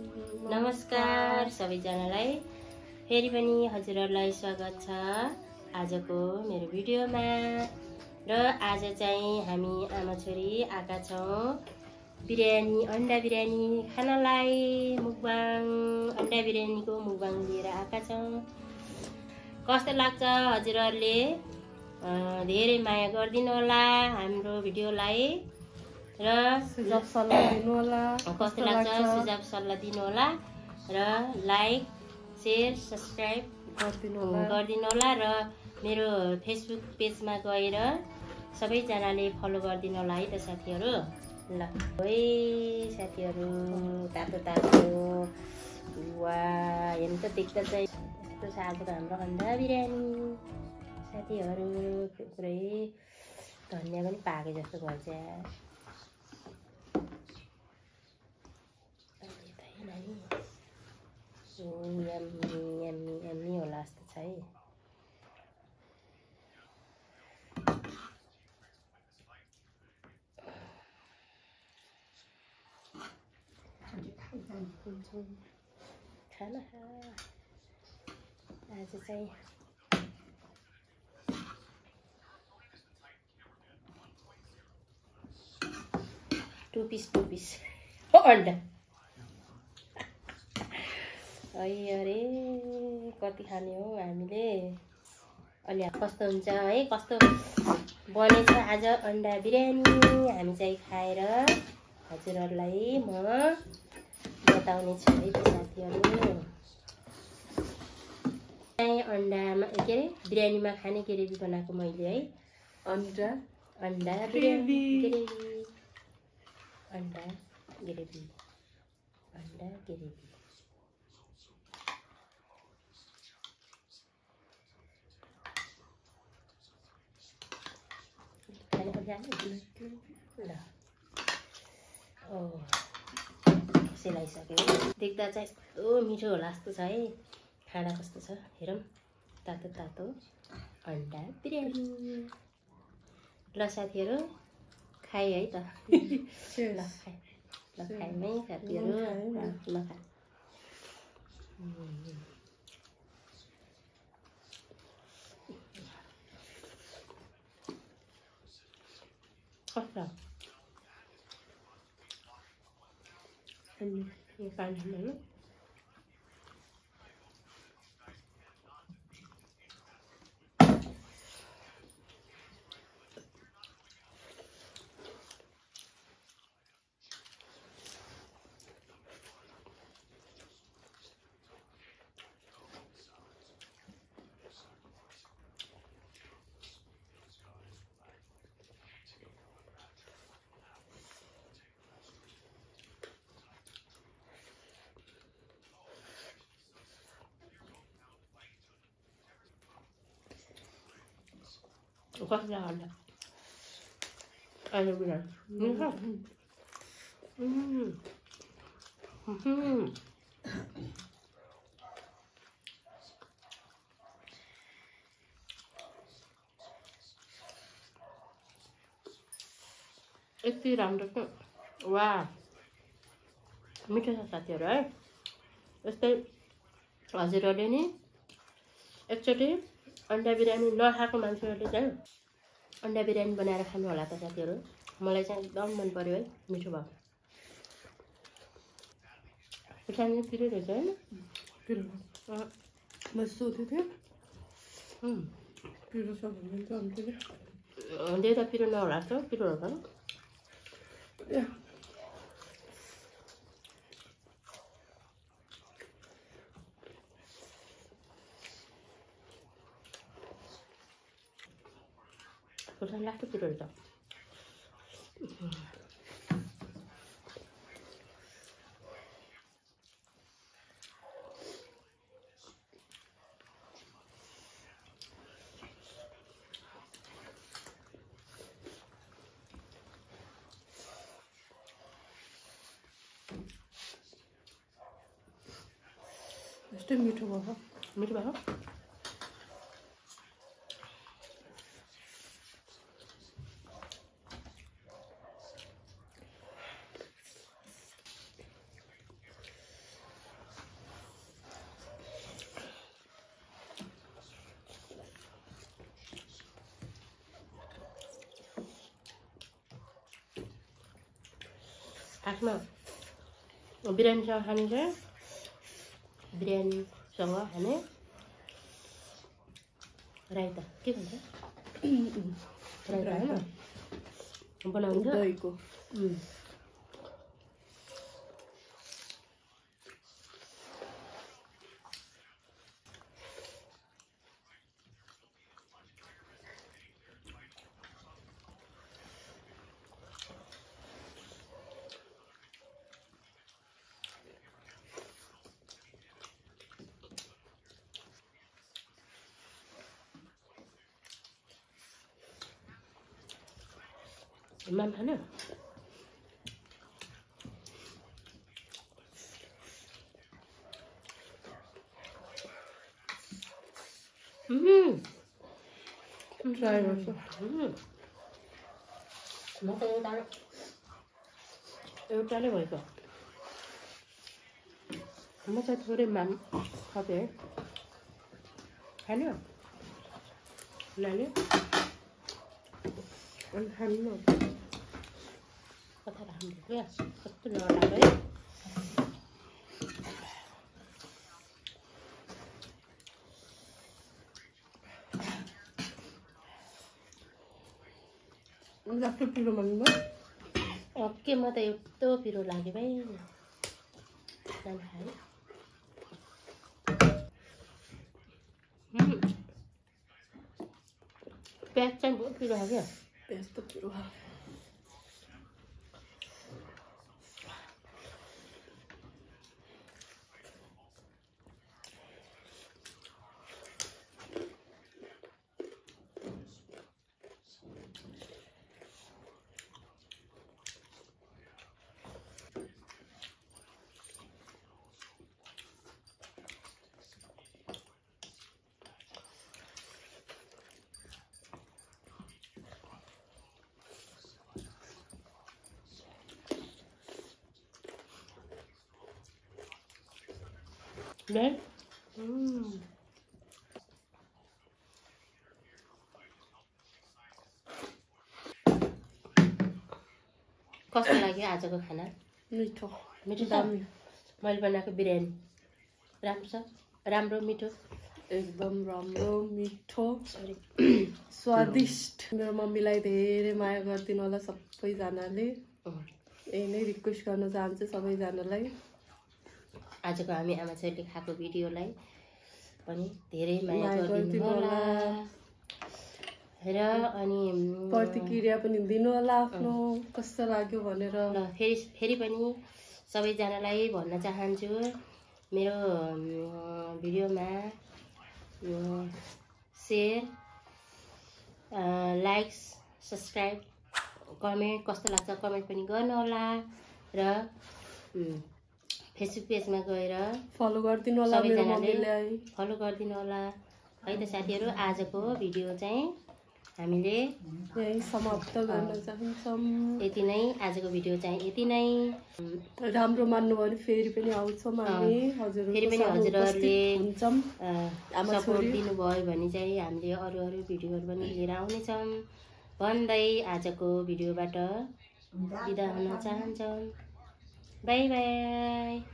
नमस्कार सबैजनालाई फेरि पनि हजुरहरूलाई स्वागत छ आजको मेरो भिडियोमा। र आज चाहिँ हामी आमा छोरी आएका छौँ बिरयानी अन्डा बिरयानी खानलाई। मुकबाङ अन्डा बिरयानीको मुकबाङ लिएर आएका छौँ। कस्तो लाग्छ हजुरहरूले धेरै माया गरिदिनु होला हाम्रो भिडियोलाई र सुझाव सल्लाह दिनु होला। कस्तो लाग्छ सुझाव सल्लाह दिनु होला र लाइक शेयर सब्स्क्राइब गरिदिनु होला र मेरो फेसबुक पेजमा गएर सबैजनाले फलो गरिदिनु होला है त साथीहरू। ल है साथीहरू तातो तातो वा हेर्नु त देख्दा चाहिँ यस्तो छ आजको हाम्रो अन्डा बिरयानी साथीहरू। पुरै धनिया पनि पाके जस्तो भन्छ। यम्मी होला जस्तो छ है। खाना आज चाहिँ टु पिस अन्डा अरे कति खाने हो हामीले। अलि कस्तो हुन्छ है कस्तो बनेछ आज अन्डा बिरयानी हामी चाहिँ खाएर हजुरहरूलाई म बताउने छु है त साथीहरू। अन्डामा के अरे बिरयानीमा खाने ग्रेभी बनाएको मैले है। अन्डा ग्रेभी अन्डा ग्रेभी सेलाइसक्यो। देख्दा चाहिँ यस्तो मिठो होला जस्तो छ है। खाना कस्तो छ हेरौँ। तातो तातो अन्डा बिरयानी। ल साथीहरू खाए है त। ल खाएँ है साथीहरू। ल खा कस्तो पानी खानु कस्तो लाग्यो अन्डा बिरयानी। यति राम्रो छ वा मिठो छ साथीहरू है। यस्तै हजुरहरूले नि एकचोटि अन्डा बिरयानी नखाएको मान्छेहरूले चाहिँ अन्डा बिरयानी बनाएर खानु होला त साथीहरू। मलाई चाहिँ एकदम मन पर्यो है। मिठो भयो। खुर्सानी पिरो रहेछ होइन। मैले सोधेको थिएँ पिरो छ भने त अन्त त पिरो नहोला जस्तो पिरो हो त। खुर्सानी लाग्छ पिरो रहेछ। यस्तै मिठो भयो। मिठो भयो। खासमा बिरयानीसँग खाने चाहिँ बिरयानीसँग खाने राइता के भन्छ राइता होइन बनाउँछ दहीको Mam खानु ट्राई गर्छु म त एउटाले भएको म चाहिँ थोरै माम खपे है खानु नानी अनि खानु कता राम्रो क्या कस्तो नराम्रो है लास्टो पिरो माग्नु के म त यस्तो पिरो लाग्यो भाइ नानी खाएँ प्याज चाहिँ बहुत पिरो खायो क्या प्याज त पिरो Đấy. कस्तो लाग्यो आजको खाना मिठो मिठो छ मैले बनाएको बिरयानी राम्रो छ राम्रो मिठो एकदम राम्रो मिठो स्वादिष्ट मेरो मम्मीलाई धेरै माया गरिदिनु होला सबैजनाले यही नै रिक्वेस्ट गर्न चाहन्छु सबैजनालाई आजको हामी आमा छोरीले खाएको भिडियोलाई पनि धेरै माया गरिदिनु होला र अनि प्रतिक्रिया पनि दिनु होला आफ्नो कस्तो लाग्यो भनेर ल फेरि पनि सबैजनालाई भन्न चाहन्छु मेरो भिडियोमा शेयर लाइक सब्सक्राइब कमेन्ट कस्तो लाग्छ कमेन्ट पनि गर्नु होला र फेसबुक पेजमा गएर फलो गरिदिनु होला मेरो मम्मीलाई फलो गरिदिनु होला है त साथीहरू आजको भिडियो चाहिँ हामीले यही समाप्त गर्न चाहन्छौँ यति नै आजको भिडियो चाहिँ यति नै राम्रो मान्नु भने फेरि पनि आउँछौँ हामी फेरि पनि हजुरहरूले सपोर्ट दिनुभयो भने चाहिँ हामीले अरू भिडियोहरू पनि लिएर आउनेछौँ भन्दै आजको भिडियोबाट बिदा हुन चाहन्छौँ बाई बाई